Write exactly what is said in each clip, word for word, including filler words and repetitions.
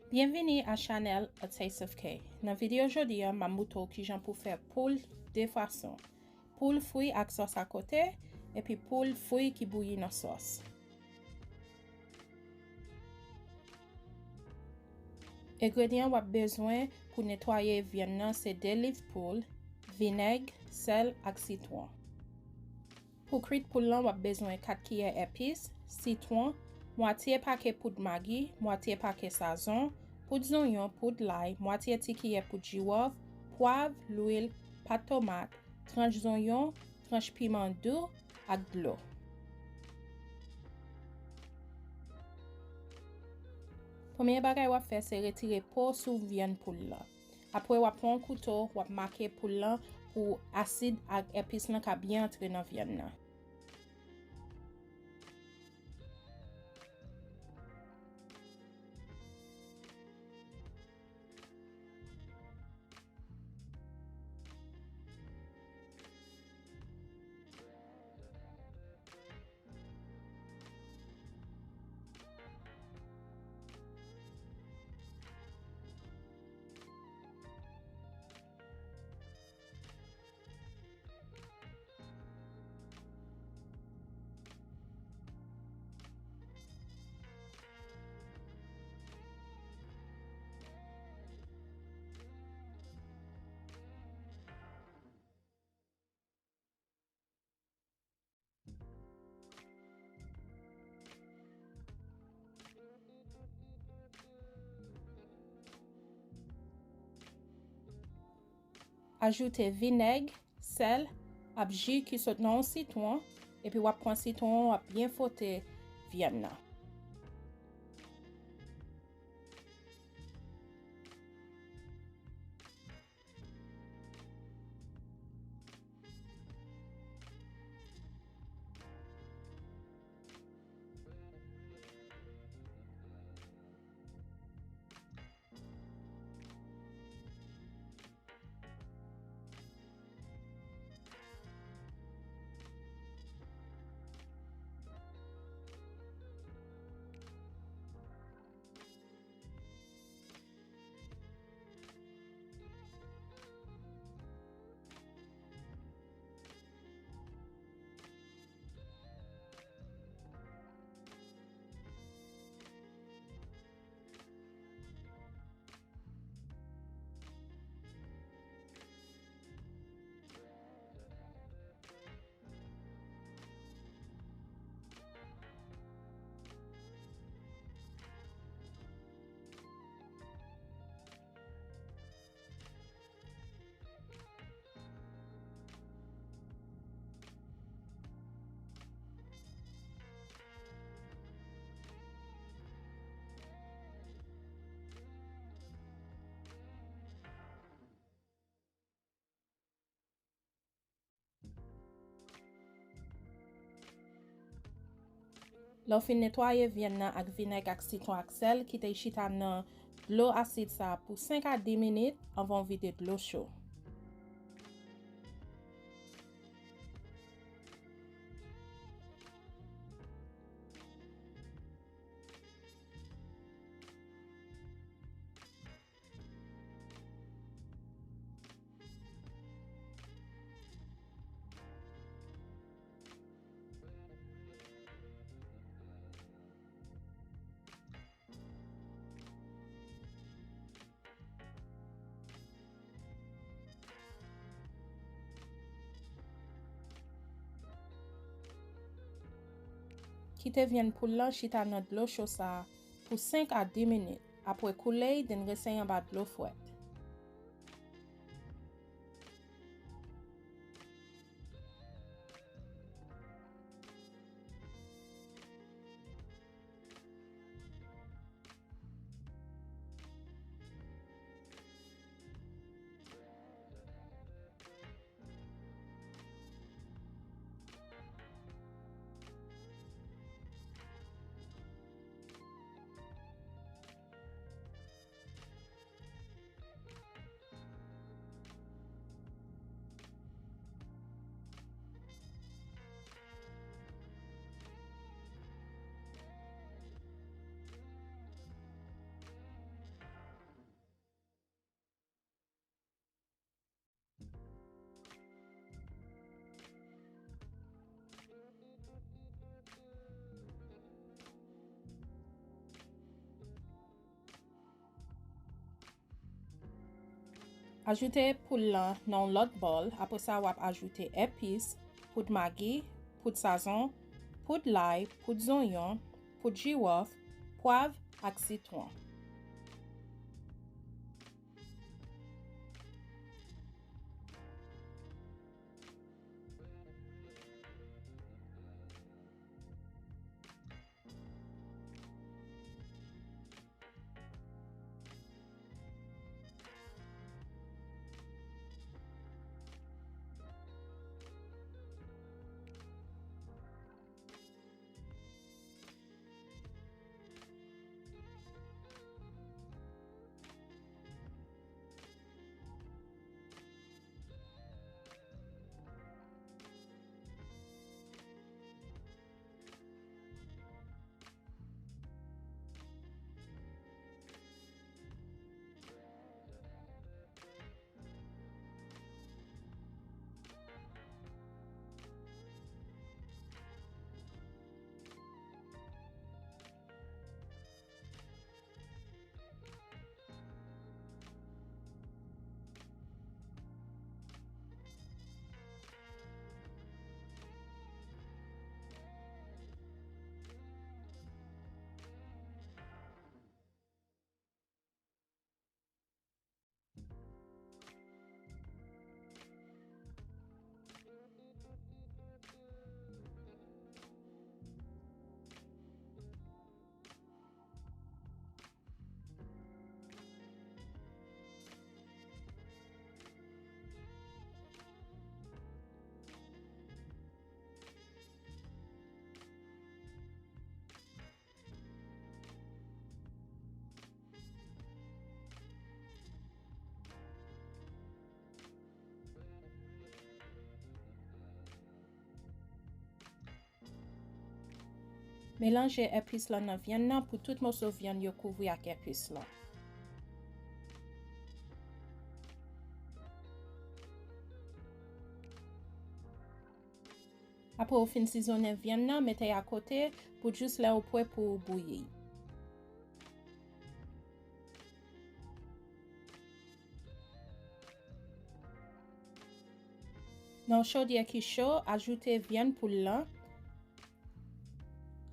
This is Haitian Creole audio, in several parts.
Byenvini a chanèl A Taste of K. Nan videyo jodi a, m ap moutre w kijan pou fè poul de fason. Poul fri ak sòs akote, epi poul fri ki bouyi nan sòs. Engredyan w ap bezwen pou netwaye vyann nan se de liv poul, vinèg, sèl ak sitwon. Pou kwit poul lan, w ap bezwen kat kiyè epis, sitwon, mwatye pake poud magi, mwatye pake sazon, poud zonyon, poud lay, mwatye ti kiyè poud jiwòf, pwav, lwil, pat tomat, tranch zonyon, tranch piman dou ak dlo. Premye bagay w ap fè se retire po sou vyann poul lan. Apre w ap pran yon kouto, w ap make poul lan pou asid ak epis lan ka byen antre nan vyann nan. Ajoute vinèg, sèl, ak ji ki sot nan yon sitwon, epi w ap pran sitwon an, w ap byen fwote vyann nan. Lè w fin netwaye vyann nan ak vinèg ak sitwon ak sèl, kite l chita nan dlo asid sa a pou senk a dis minit anvan w vide dlo cho. Kite vyann poul lan chita nan dlo cho sa a pou senk a dis minit. Apre koule y, then reseye anba dlo frèt. Ajoute poul lan nan yon lòt bòl, apre sa w ap ajoute epis, poud magi, poud sazon, poud lay, poud zonyon, poud jiwòf, pwav ak sitwon. Melanje epis lan nan vyann nan pou tout moso vyann yo kouvri ak epis lan. Apre w fin sizonnen vyann nan, mete y akote pou jis lè w prè pou w bouyi. Nan yon chodyè ki cho, ajoute vyann poul lan.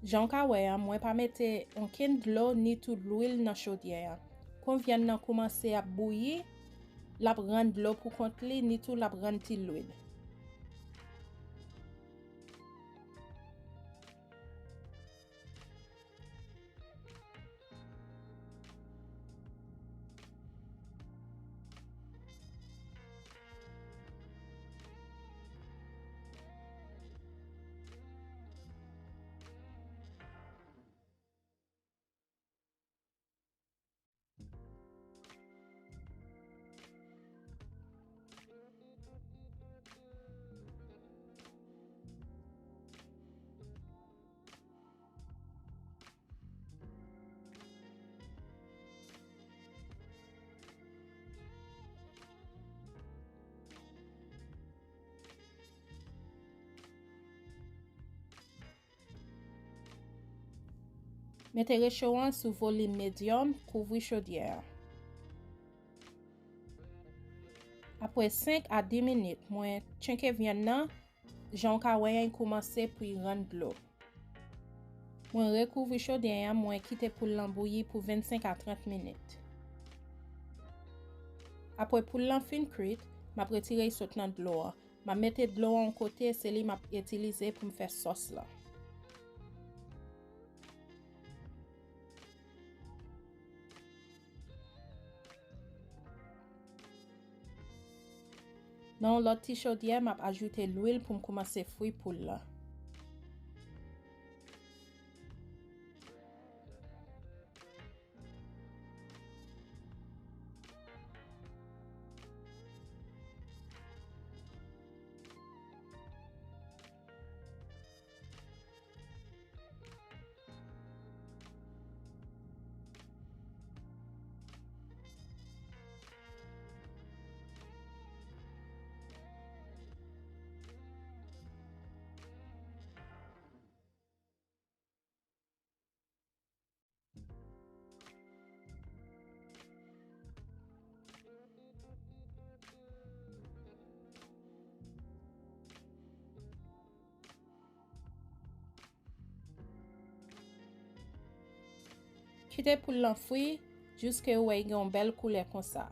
Jan w ka wè a, mwen pa mete okenn dlo ni tou lwil nan chodyè a. Kon vyann nan koumanse ap bouyi, l ap rann dlo pou kont li, ni tou l ap rann ti lwil. Mete recho an sou volim medyòm, kouvri chodyè a. Apre senk a dis minit, mwen tchenke vyann nan, jan w ka wè an, li koumanse pou li rann dlo. Mwen rekouvri chodyè an, mwen kite poul lan bouyi pou vennsenk a trant minit. Apre poul lan fin kwit, m ap retire li sot nan dlo an. M ap mete dlo an yon kote, se li m ap itilize pou m fè sòs lan. Nan yon lòt ti chodyè, m ap ajoute lwil pou m koumanse fri poul lan. Kite poul lan fri jiske ou wè l gen yon bèl koulè konsa.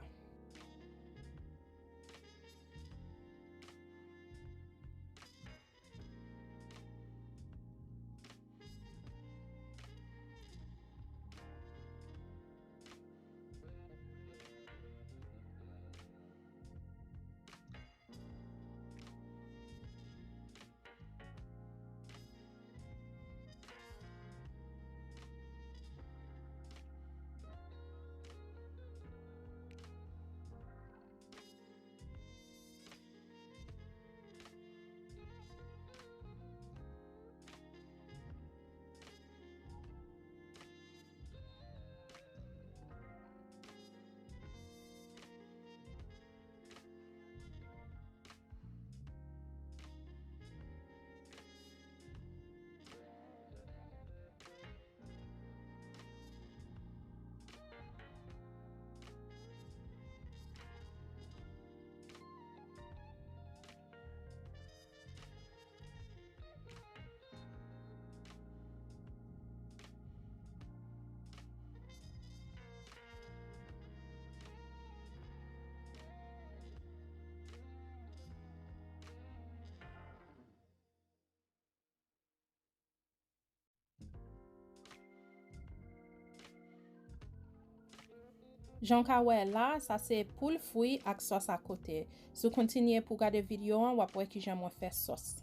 Jan w ka wè la, sa se poul fri ak sòs akote. Si w kontinye pou w gade videyo an, w ap wè kijan mwen fè sòs.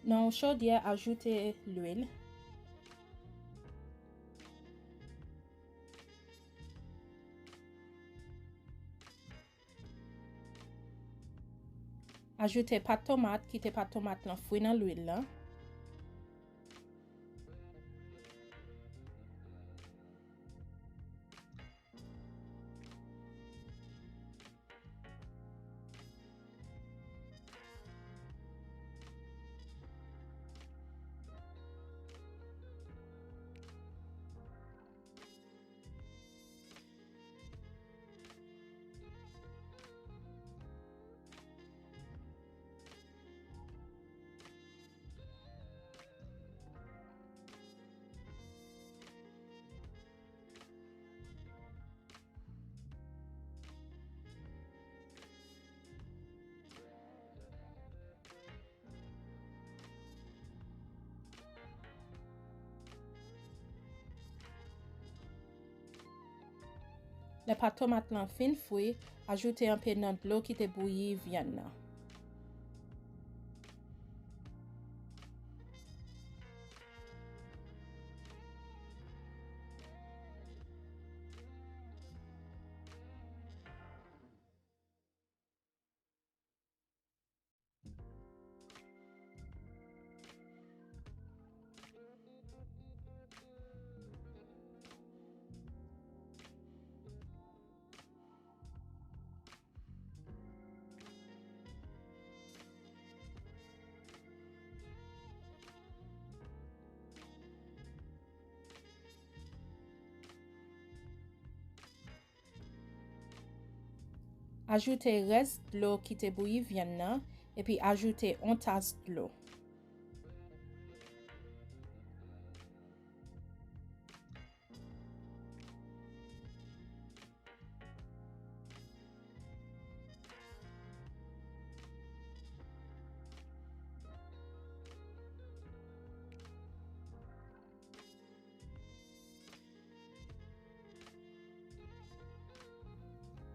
Nan yon chodyè, ajoute lwil. Ajoute pat tomat, kite pat tomat lan fri nan lwil lan. Lè pat tomat lan fin fri, ajoute anpe nan dlo ki te bouyi vyann nan. Ajoute rès dlo ki te bouyi vyann nan, epi ajoute yon tas dlo.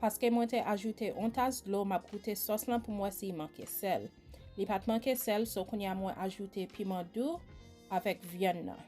Paske mwen te ajoute yon tas dlo, m ap goute sòs lan pou m wè si l manke sèl. Li pa t manke sèl, so kounye a mwen ajoute piman dou avèk vyann nan.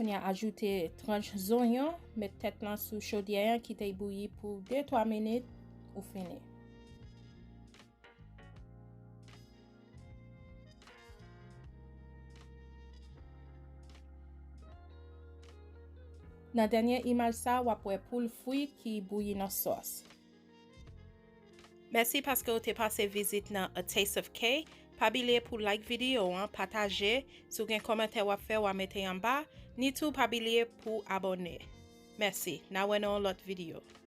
Kounye a ajoute tranch zonyon, met tèt lan sou chodyè an, kite l bouyi pou de twa minit, ou fini. Nan dènye imaj sa, w ap wè poul fri ki bouyi nan sòs. Mèsi paske w te pase vizit nan A Taste of K. Pa bliye pou like videyo an, pataje. Si w gen kòmantè w ap fè, w a mete anba. Ni tou pa bliye pou abòne. Mèsi. N a wè nan yon lòt videyo.